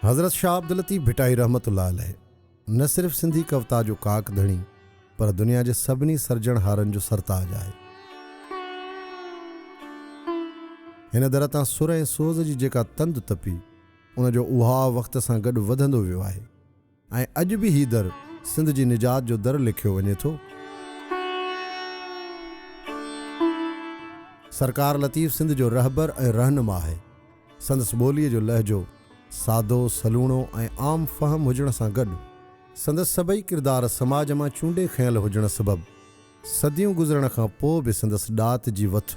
حضرت شاهه عبداللطيف ڀٽائي رحمة الله عليه نه صرف سنڌي ڪوتا جو ڪاڪ ڌڻي پر دنيا جي سڀني سرجڻهارن جو سرتاج آهي. هن در تان سر ۽ سوز جي جيڪا تند تپي، ان جو اهاء وقت سان گڏ وڌندو ويو آهي ۽ اڄ به هي در سنڌ جي نجات جو در ليکيو وڃي ٿو. سرڪار لطيف سنڌ جو رهبر ۽ رهنما آهي. سندس ٻوليء جو لهجو سادو، سلوڻو ۽ عام فهم هجڻ سان گڏ سندس سڀئي ڪردار سماج مان چونڊي کنيل هجڻ سبب صديون گذرڻ کان پوء به سندس ڏات جي وٿ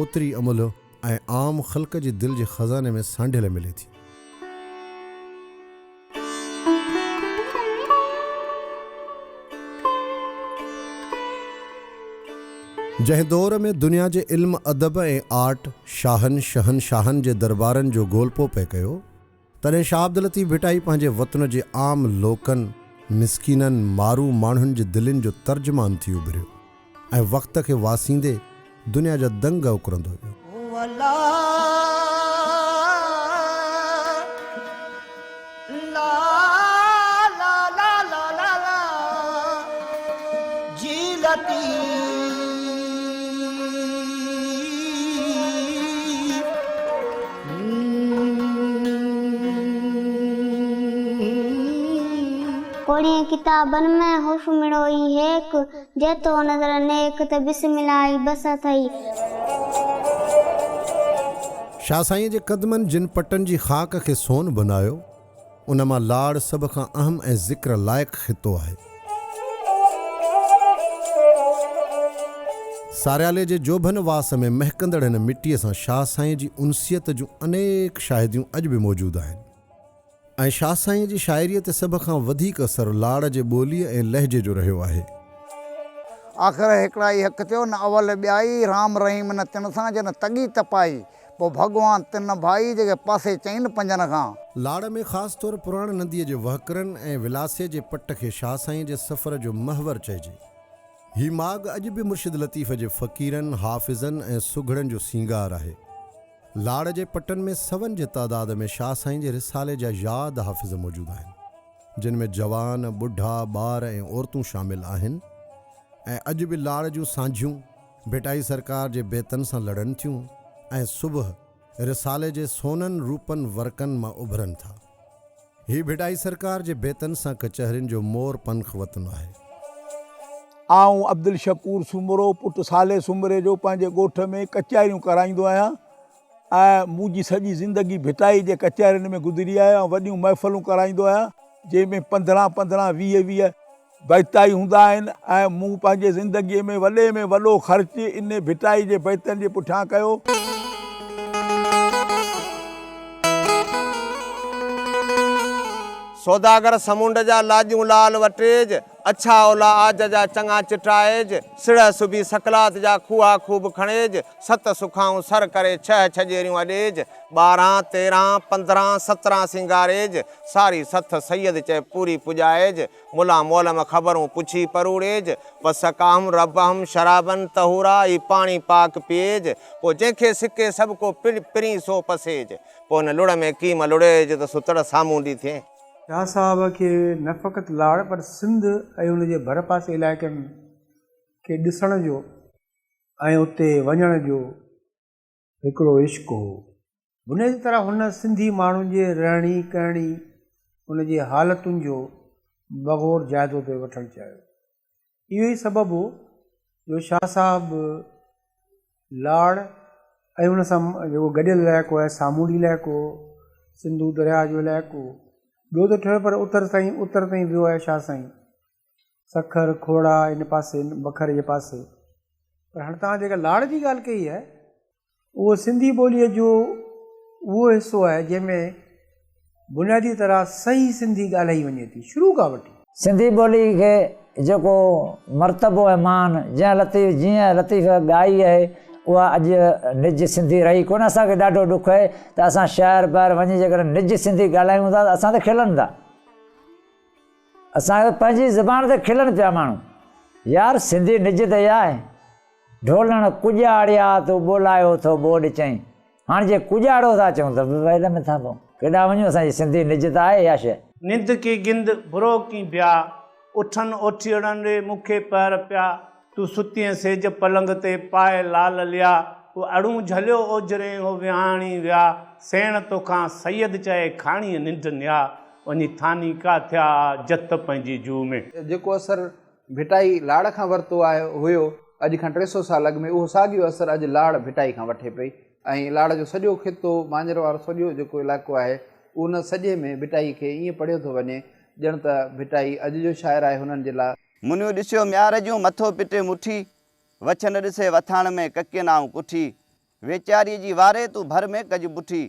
اوتري املهه ۽ عام خلق جي دل جي خزاني ۾ سانڍيل ملي ٿي. جنهن دور ۾ دنيا جي علم ادب ۽ آرٽ شاهن شهنشاهن جي دربارن جو گولپو پئي ڪيو، تڏهن شاهه عبداللطيف ڀٽائي پنهنجي وطن جي عام لوڪن، مسڪينن، مارو ماڻهن جي دلين جو ترجمان ٿي اڀريو ۽ وقت کي واسيندي دنيا جا دنگ اڪرندو ويو. کوڙين ڪتابن ۾ حرف مڙوئي هيڪ، جي تو نظر نيڪ ته بسم الله ئي بس اٿئي. شاهه سائينء جي قدمن جن پٽن جي خاڪ کي سون بنايو، ان مان لاڙ سڀ کان اهم ۽ ذڪر لائق خطو آهي. ساريالي جي جوڀن واس ۾ مهڪندڙ هن مٽيء سان شاهه سائينء جي انسيت جون انيڪ شاهديون اڄ به موجود آهن ۽ شاهه سائينء جي شاعريء تي سڀ کان وڌيڪ اثر لاڙ جي ٻوليء ۽ لهجي جو رهيو آهي. آخر هيڪڙائي حق ٿيو، نه اول ٻيائي، رام رحيم نه تن سان، جن تڳي تپائي. پوء ڀڳوان تن ڀائي، جيڪي پاسي چئن پنجن کان. لاڙ ۾ خاص طور پراڻ نديء جي وهڪرن ۽ ولاسي جي پٽ کي شاهه سائين جي سفر جو محور چئجي. هي ماڳ اڄ به مرشد لطيف جي فقيرن، حافظن ۽ سگهڙن جو سينگار آهي. لاڙ جي پٽن ۾ سون جي تعداد ۾ شاهه سائين جي رسالي جا ياد حافظ موجود آهن، جن ۾ جوان، ٻڍا، ٻار ۽ عورتون شامل آهن ۽ اڄ به لاڙ جون سانجهيون، ڀٽائي سرڪار جي بيتن سان لڙن ٿيون ۽ صبح رسالي جي سونن روپن ورقن مان اڀرن ٿا. هي ڀٽائي سرڪار جي بيتن سان ڪچهرين جو مور پنک وطن آهي. آئون عبدالشڪور سومرو پٽ صالح سومري جو پنهنجي ڳوٺ ۾ ڪچهريون ڪرائيندو آهيان ۽ منهنجي سڄي زندگي ڀٽائي جي ڪچهرين ۾ گذري آهي ۽ وڏيون محفلون ڪرائيندو آهيان جنهن ۾ پندرهن پندرهن ويهه ويهه بيتائي هوندا آهن ۽ مون پنهنجي زندگيء ۾ وڏي ۾ وڏو خرچ انهي ڀٽائي جي بيتن جي پٺيان ڪيو. سوداگر سمونڊ جا لاڄون لال وٽيج، اڇا اولا عاج جا چڱا چٽائيج، سڙهه سبي سڪلات جا کوها خوب کڻيج، ست سکائون سر ڪري ڇهه ڇڄيريون اڏيج، ٻارهن، تيرهن، پندرهن، سترهن سينگاريج، ساري سٿ سيد چئي پوري پڄائيج، ملان معلم خبرون پڇي پروڙيج، وسقاهم ربهم شرابا طهورا اي پاڻي پاڪ پيئيج، پوء جنهن کي سڪي سڀ ڪو پرين سو پسيج، پوء ان لڙ ۾ ڪيم لڙيج ته ستڙ سامونڊي ٿئين. شاهه صاحب کي نه فقط لاڙ پر سنڌ ۽ ان جي ڀرپاسي علائقن کي ڏسڻ جو ۽ اتي وڃڻ جو هڪڙو عشق هو. بنيادي طرح هن سنڌي ماڻهن جي رهڻي ڪهڻي، ان جي حالتن جو بغور جائزو پئي وٺڻ چاهيو. اهو ئي سبب هو جو شاهه صاحب لاڙ ۽ ان سان جيڪو گڏيل علائقو آهي سامونڊي علائقو، سنڌو درياهه جو علائقو، ٻيو ته ٺهيو پر اتر تائين اتر تائين ويو آهي شاهه سائين. سکر، کوڙا ان پاسي بکر جي پاسي. پر هاڻي توهان جيڪا لاڙ جي ڳالهه ڪئي آهي اهو سنڌي ٻوليء جو اهو حصو آهي جنهن ۾ بنيادي طرح صحيح سنڌي ڳالهائي وڃي ٿي شروع کان وٺي. سنڌي ٻولي کي جيڪو مرتبو ۽ مان جنهن لطيف جيئن لطيف ڳائي آهي اها اڄ نج سنڌي رهي ڪونه اسان کي ڏاڍو ڏک آهي ته اسان شهر ٻاهر وڃي جيڪڏهن نج سنڌي ڳالهايون ٿا ته اسان تي کلن ٿا. اسان کي پنهنجي زبان تي کلن پيا ماڻهو. يار سنڌي نج ته اها آهي. ڍولڻ ڪڄاڙيا تو ٻولايو ٿو ٻوڏ چئين. هاڻ جي ڪڄاڙو ٿا چئون ته به ويل ۾ ٿا پئون. ڪيڏانهن وڃون اسان جي سنڌي نج ته آهي اها شيء. نند ڪي گند، برو ڪين بيا. اٺن اوٺيئڙن ري مون کي پهر پيا. تون ستين سيج پلنگ تي پائي لال ليا. او اڙون جهليو اوجهرين هو وهاڻي ويا. سيڻ توکان سيد چئي کاڻيء ننڊ نيا. وڃي ٿاني ڪا ٿيا جت پنهنجي جوء ۾. جيڪو اثر ڀٽائي لاڙ کان ورتو آهي هيو اڄ کان 300 سال اڳ ۾ اهو ساڳيو اثر اڄ لاڙ ڀٽائي کان وٺي پئي ۽ لاڙ جو سڄو خطو مانجر وارو سڄو جيڪو علائقو آهي ان سڄي ۾ ڀٽائي کي ائين پڙهيو ٿو وڃي ڄڻ ته ڀٽائي اڄ جو شاعر آهي هنن جي لاء منهن ڏسيو ميار جون، مٿو پٽي مٺي، وڇ نه ڏسي وٿاڻ ۾، ڪڪين آئون ڪٺي. ويچاريء جي واري، تون ڀر ۾ ڪج بٺي.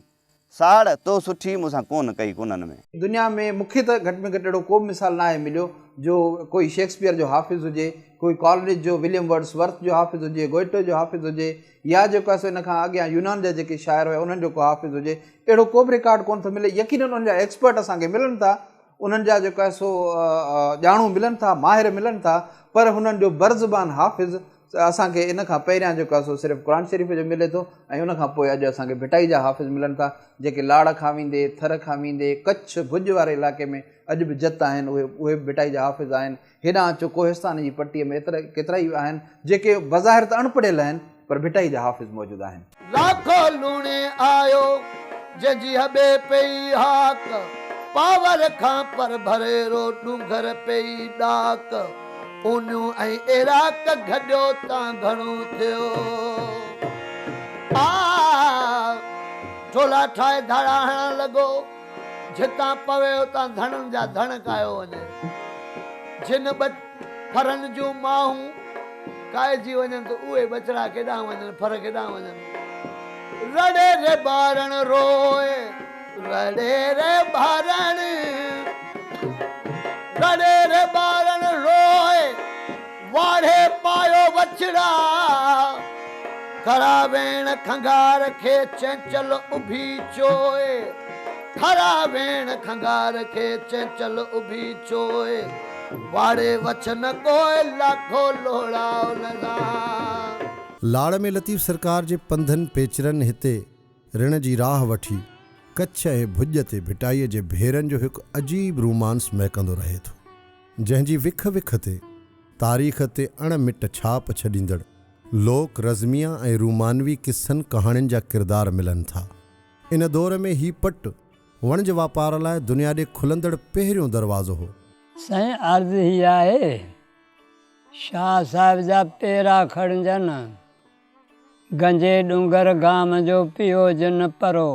ساڙ، تو سٺي، مون سان ڪونه ڪئي ڪونهن ۾. دنيا ۾ مون کي ته گهٽ ۾ گهٽ اهڙو ڪو به مثال ناهي مليو جو ڪوئي شيڪسپيئر جو حافظ هجي، ڪوئي ڪالرج جو، وليم ورڊس ورٿ جو حافظ هجي، گوئٽو جو حافظ هجي يا جيڪو آهي سو ان کان اڳيان يونان جا جيڪي شاعر هيا انهن جو ڪو حافظ هجي، اهڙو ڪو به رڪارڊ ڪونه ٿو ملي. يقينن انهن جا ايڪسپرٽ اسان کي ملن ٿا، انهن جا جيڪو آهي سو ڄاڻو ملن ٿا، ماهر ملن ٿا پر هنن جو برزبان حافظ اسان کي ان کان پهريان جيڪو آهي سو صرف قرآن شريف جو ملي ٿو ۽ ان کان پوء اڄ اسان کي ڀٽائي جا حافظ ملن ٿا جيڪي لاڙ کان ويندي ٿر کان ويندي ڪڇ ڀڄ واري علائقي ۾ اڄ به جت آهن اهي اهي به ڀٽائي جا حافظ آهن هيڏانهن اچو ڪوهستان جي پٽي ۾ ايترا ڪيترائي آهن جيڪي بظاهر ته اڻ پڙهيل آهن پر ڀٽائي جا حافظ موجود آهن. لاکو لوڻي آيو، جنهن جي هٻي پئي هاڪ، پاور کان پرڀريرو ڏونگر پئي ڏاڪ. اونيون ۽ ايراڪ گڏيو تان گهڻو ٿيو. آ ٺولها ٺاهي ڌاڙا هڻڻ لڳو. جتان پوي اتان ڌڻن جا ڌڻ ڪاهيو وڃي. جن ڦرن جون ماهون ڪاهجي وڃن ته اهي ٻچڙا ڪيڏانهن وڃن، ڦر ڪيڏانهن وڃن. رڙي ري ٻارڻ روئي، رڙي ري ٻارڻ. رڙي ري ٻارڻ روئي، واڙهي پايو وڇڙا. کرا ويڻ کنگهار کي چينچل اڀي چوئي. کرا ويڻ کنگهار کي چينچل اڀي چوئي. واڙي وڇ نه ڪوئي، لاکو لوڙائو نه سان. لاڙ ۾ لطيف سرڪار جي پنڌن پيچرن هتي رڻ جي راهه وٺي ڪڇ ۽ ڀڄ تي ڀٽائيء جي ڀيرن جو هڪ عجيب رومانس مهڪندو رهي ٿو، جنهن جي وک وک تي تاريخ تي اڻ مٽ ڇاپ ڇڏيندڙ لوڪ رزميه ۽ رومانوي قصن ڪهاڻين جا ڪردار ملن ٿا. ان دور ۾ هي پٽ وڻج واپار لاء دنيا ڏي کلندڙ پهريون دروازو هو. سائين عرض هي آهي، شاهه صاحب جا پيرا کڻجن. گنجي ڏونگر گام جو پيو جن پرو،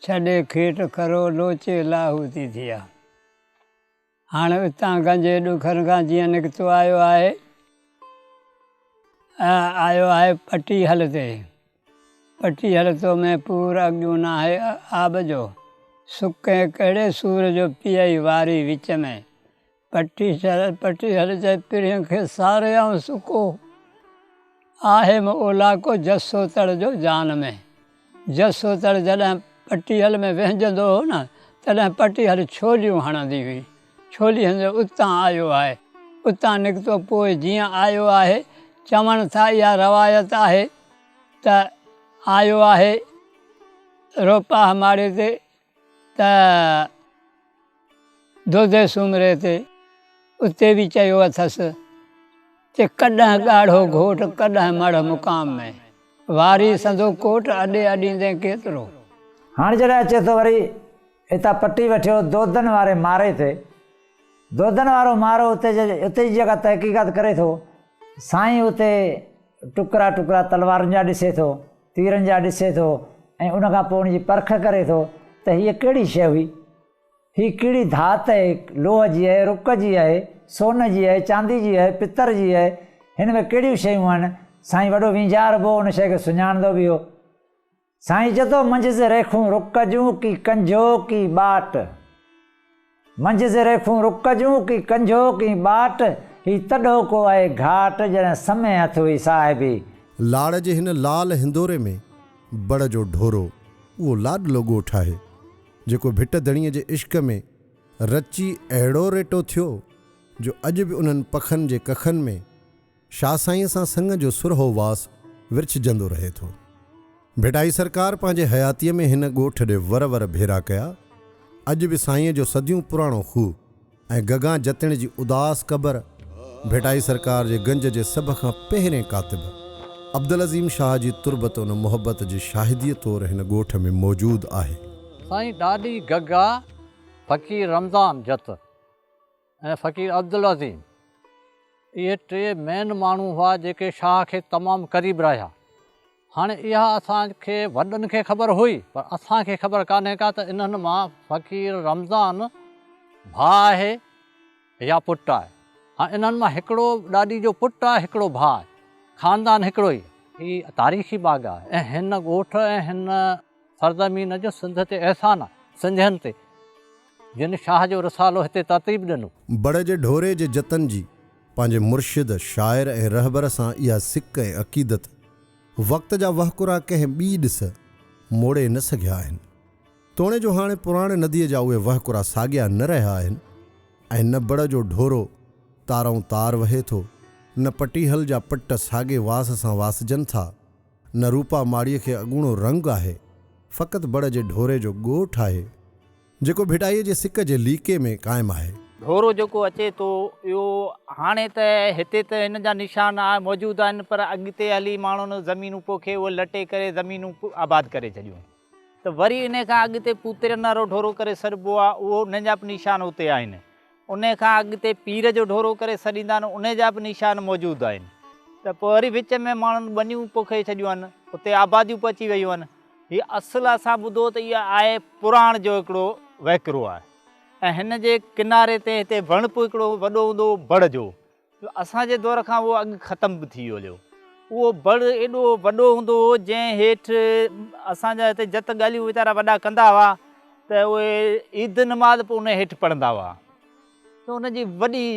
ڇڏي کيٽ کرو لوچي لاهوتي ٿيا. هاڻ اتان گنجي ڏکر کان جيئن نڪتو آيو آهي، آيو آهي پٽي هل تي. پٽي هل تو ۾ پور اڳيون ناهي آب جو، سڪين ڪهڙي سور جو پيئي واري وچ ۾. پٽي شھر پٽي ھل چئي پرينء کي ساريائون سڪو آھي م اولاڪو جسو تڙ جو جان ۾. جسو تڙ جڏھن پٽي ھل ۾ وھنجندو ھو نه تڏھن پٽي ھل ڇوليون ھڻندي ھئي. ڇولي ھڻندي اتان آيو آھي. اتان نڪتو پوء جيئن آيو آھي چون ٿا اھا روايت آھي ته آيو آھي روپاھ ماڙي تي ته دودي سومري تي اتي به چيو اٿس ته ڪڏهن ڳاڙهو گهوٽ ڪڏهن مڙهه مقام ۾، واري سندو ڪوٽ اڏي اڏيندين ڪيترو. هاڻ جڏهن اچي ٿو وري هتان پٽي وٺيو دودن واري ماري تي، دودن وارو مارو اتي اتي جي جيڪا تحقيقات ڪري ٿو، سائين اتي ٽڪرا ٽڪرا تلوارن جا ڏسي ٿو، تيرن جا ڏسي ٿو ۽ ان کان پوء ان جي پرک ڪري ٿو ته هيء ڪهڙي شيء هئي؟ هي ڪهڙي ڌات اهي، لوهه جي اهي، رڪ جي اهي، سون جي اهي، چاندي جي اهي، پتر جي اهي، هن ۾ ڪهڙيون شيون آهن؟ سائين وڏو وينجهار به هو، ان شيء کي سڃاڻندو به هو. سائين چئي ٿو، منجهس ريکون رڪ جون، ڪي ڪنجهو، ڪي ٻاٽ. منجهس ريکون رڪ جون، ڪي ڪنجهو، ڪي ٻاٽ، هي تڏهوڪو اهي گهاٽ، جڏهن سمي هٿ هئي صاحبي. لاڙ جي هن لال هندوري ۾ بڙ جو ڍورو اهو لاڏلو ڳوٺ آهي، جيڪو ڀٽ ڌڻيء جي عشق ۾ رچي اهڙو ريٽو ٿيو جو اڄ به انهن پکن جي ڪکن ۾ شاهه سائينء سان سڱ جو سرهو واس ورڇجندو رهي ٿو. ڀٽائي سرڪار پنهنجي حياتيء ۾ هن ڳوٺ ڏي ور ور ڀيرا ڪيا. اڄ به سائينء جو صديون پراڻو کوهه ۽ گگان جتڻ جي اداس قبر ڀٽائي سرڪار جي گنج جي سڀ کان پهرين ڪاتب عبدالعظيم شاهه جي تربت ان محبت جي شاهديء طور هن ڳوٺ ۾ موجود آهي. سائين ڏاڏي گگا فقير رمضان جت ۽ فقير عبدالعظيم اهي ٽي مين ماڻهو هئا جيڪي شاهه کي تمام قريب رهيا. هاڻي اها اسان کي وڏن کي خبر هئي پر اسان کي خبر ڪانهي ڪا ته انهن مان فقير رمضان ڀاء آهي يا پٽ آهي. هاڻي انهن مان هڪڙو ڏاڏي جو پٽ آهي هڪڙو ڀاء آهي. خاندان هڪڙو ئي آهي. هي تاريخي باغ آهي ۽ هن ڳوٺ ۽ هن سرزمين جو سنڌ تي احسان آهي، سنڌين تي. جن شاهه جو رسالو هتي ترتيب ڏنو. بڙ جي ڍوري جي جتن جي پنهنجي مرشد، شاعر ۽ رهبر سان اها سڪ ۽ عقيدت وقت جا وهڪرا ڪنهن ٻي ڏس موڙي نه سگهيا آهن. توڻي جو هاڻي پراڻ نديء جا اهي وهڪرا ساڳيا نه رهيا آهن ۽ نه بڙ جو ڍورو تارئون تار وهي ٿو، نه پٽيهل جا پٽ ساڳي واس سان واسجن ٿا، نه روپا ماڙيء کي اڳوڻو رنگ آهي، فقط بڙ جي ڍوري جو ڳوٺ آهي. جيڪو ڀٽائيء جي سڪ جي ليڪي ۾ قائم آهي. ڍورو جيڪو اچي ٿو اهو هاڻي ته هتي ته هن جا نشان موجود آهن پر اڳتي هلي ماڻهن زمينون پوکي اهي لٽي ڪري زمينون آباد ڪري ڇڏيون ته وري انهي کان اڳتي پوترين وارو ڍورو ڪري سڏبو آهي اهو انهن جا به نشان اتي آهن انهي کان اڳتي پير جو ڍورو ڪري سڏيندا آهن انهي جا به نشان موجود آهن ته پوء وري وچ ۾ ماڻهن ٻنيون پوکي ڇڏيون آهن اتي آباديون به اچي ويون آهن. هي اصل اسان ٻڌو ته اها آهي پراڻ جو هڪڙو وهڪرو آهي ۽ هن جي ڪناري تي هتي وڻ به هڪڙو وڏو هوندو هو بڙ جو جو اسان جي دور کان اهو اڳ ختم به ٿي ويو هليو. اهو بڙ ايڏو وڏو هوندو هو جنهن هيٺ اسان جا هتي جت ڳالهيون ويچارا وڏا ڪندا هئا ته اهي عيد نماز به ان هيٺ پڙهندا هئا ته ان جي وڏي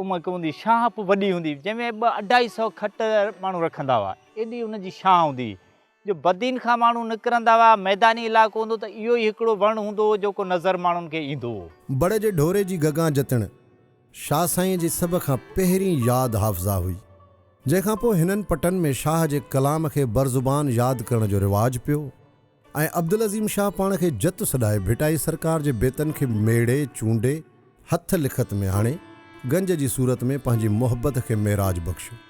امڪ هوندي شاهه به وڏي هوندي جنهن ۾ ٻه اڍائي سئو کٽ ماڻهو رکندا هئا ايڏي ان جي شاهه هوندي هئي. جو بدين کان ماڻهو نڪرندا هئا، ميداني علائقو هوندو ته اهو ئي هڪڙو وڻ هوندو هو جيڪو نظر ماڻهن کي ايندو هو. بڙ جي ڍوري جي گگان جتڻ شاهه سائينء جي سڀ کان پهرين ياد حافظه هئي، جنهن کان پوء هنن پٽن ۾ شاهه جي ڪلام کي برزبان ياد ڪرڻ جو رواج پيو ۽ عبدالعظيم شاهه پاڻ کي جت سڏائي ڀٽائي سرڪار جي بيتن کي ميڙي چونڊي هٿ لکت ۾ آڻي، گنج جي صورت ۾ پنهنجي محبت کي معراج بخشيو.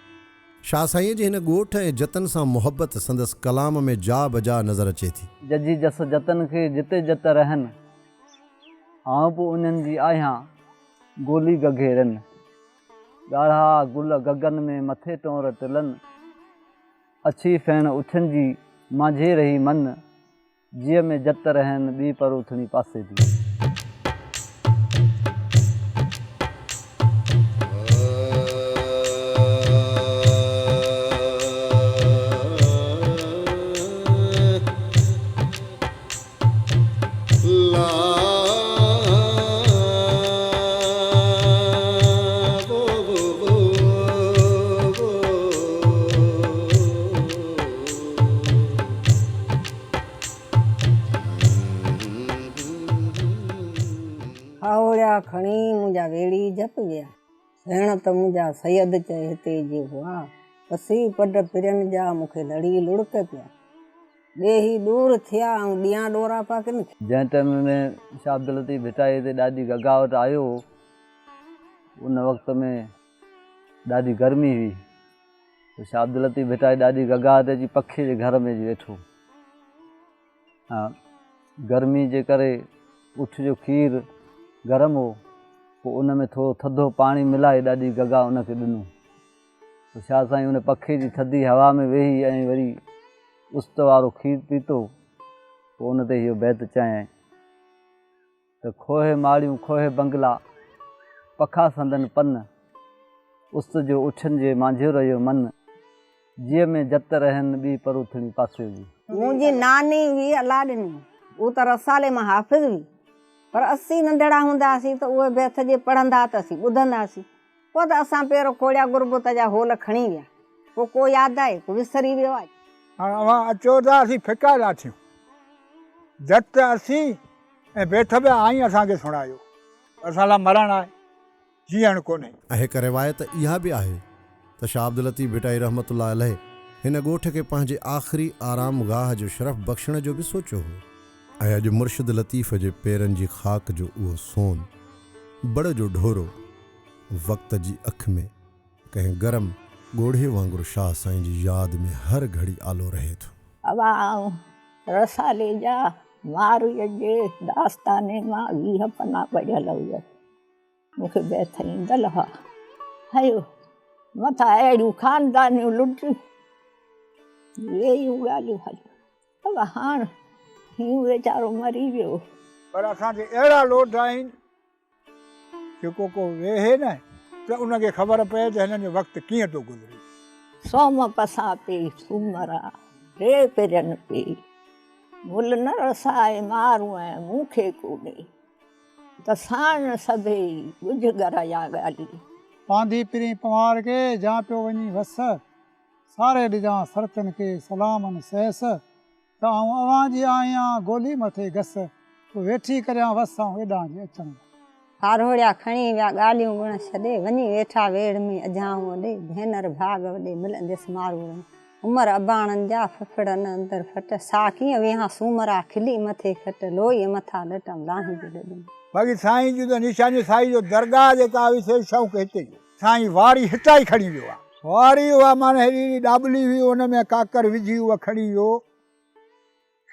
شاهه سائينء جي هن ڳوٺ ۽ جتن سان محبت سندس ڪلام ۾ جا بجا نظر اچي ٿي. ججهي جس جتن کي جتي جت رهن، آئون به انهن جي آهيان گولي گگهي رن. ڳاڙها گل گگن ۾ مٿي ٽونر ٽلن، اڇي ڦيڻ اٺن جي مانجهي رهي من. جيء ۾ جت رهن، ٻي پروٿڻي پاسي the. کاهوڙيا کڻي منهنجا ويڙهي جهپ ويا. سيڻ ته منهنجا سيد چئي هتي جي هئا. پسي پڊ پرين جا مون کي لڙي لڙڪ پيا. ڏيهي ڏور ٿيا آئون ڏيان ڏوراپا ڪن کي. جنهن ٽيم ۾ شاهه عبداللطيف ڀٽائي هتي ڏاڏي گگا وٽ آيو هو، ان وقت ۾ ڏاڍي گرمي هئي. ته شاهه عبداللطيف ڀٽائي ڏاڏي گگا تي اچي پکي جي گهر ۾ اچي ويٺو. ها گرمي جي ڪري اٺ جو کير گرم هو، پوء ان ۾ ٿورو ٿڌو پاڻي ملائي ڏاڏي گگا ان کي ڏنو. پوء شاهه سائين ان پکي جي ٿڌي هوا ۾ ويهي ۽ وري است وارو کير پيتو، پوء ان تي اهو بيت چيائين. ته کوهي ماڙيون کوهي بنگلا، پکا سندن پن، است جو اٺن جي مانجهيو رهيو من، جيء ۾ جت رهن ٻي پروٿڻي پاسيو جي. منهنجي ناني هئي الله ڏني، هوء ته رسالي مان حافظ هئي، پر اسين ننڍڙا هوندا هئاسين ته اهي بيت جي پڙهندا ته اسين ٻڌندا هئاسين. پوء ته اسان پير کوڙيا غربت جا هول کڻي ويا. پوء ڪو ياد آهي، ڪو وسري ويو آهي. هاڻ اوهان اچو ته اسين ڦڪا ٿا ٿيون. جت اسين ۽ بيٺ به آئين اسان کي سڻايو. اسان لاء مرڻ آهي، جيئڻ ڪونهي. ۽ هڪ روايت اها به آهي ته شاهه عبداللطيف ڀٽائي رحمة الله عليه هن ڳوٺ کي پنهنجي آخري آرام گاهه جو شرف بخشڻ جو به سوچيو هو. ۽ اڄ مرشد لطيف جي پيرن جي خاڪ جو اهو سون، بڙ جو ڍورو، وقت جي اک ۾ ڪنهن گرم ڳوڙهي وانگر شاهه سائين جي ياد ۾ هر گهڙي آلو رهي ٿو. ابا آئون رسالي جا مارويء جي داستاني مان 20 پنا پڙهيل هيس. مون کي بيت ايندل هئا. هيو مٿان اهڙيون خاندانيون لٽيون ويون ڳالهيون هليون. ابا هاڻ هيون ويچارو مري ويو. پر اسان تي اهڙا لوڊ آهن جيڪو ڪو ويهي نه ته ان کي خبر پئي ته هنن جو وقت ڪيئن ٿو گذري. سوم پسان پئي سومرا، ري پرين پئي، مل نه رسائي مارون ۽ مون کي ڪو ڏي، ته ساڻ سڀيئي ڳجهه ڳر يا ڳالهي. پانڌي پرين پنهوار کي، جان پيو وڃي وس، ساري ڏجان سرتين کي، سلامن سيس، ته آئون اوهان جي آهيان، گولي مٿي گس، پوء ويٺي ڪريان وس، آئون ايڏانهن جي اچڻ لاء. کاروڙيا کڻي ويا ڳالهيون ڳڻ ڇڏي، وڃي ويٺا ويڙهه ۾ اجهائون اڏي، ڀينر ڀاڳ وڏي ملنديس ماروئڙن، عمر اباڻن جا ڦڦڙ نه اندر ڦٽ، سا ڪيئن ويهان سومرا کلي مٿي کٽ، لوئيء مٿا لٽم لاهيندي لڏون. باقي سائين جون ته نشانيون سائين جو درگاهه جيڪا هئي سو شوق هتي جو. سائين واري هتان ئي کڻي ويو آ. واري اها معنيٰ هيڏي هيڏي ڏاٻلي هئي ان ۾ ڪاڪر وجهي اها کڻي ويو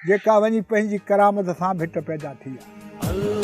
جيڪا وڃي پنهنجي ڪرامت سان ڀٽ پيدا ٿي آ.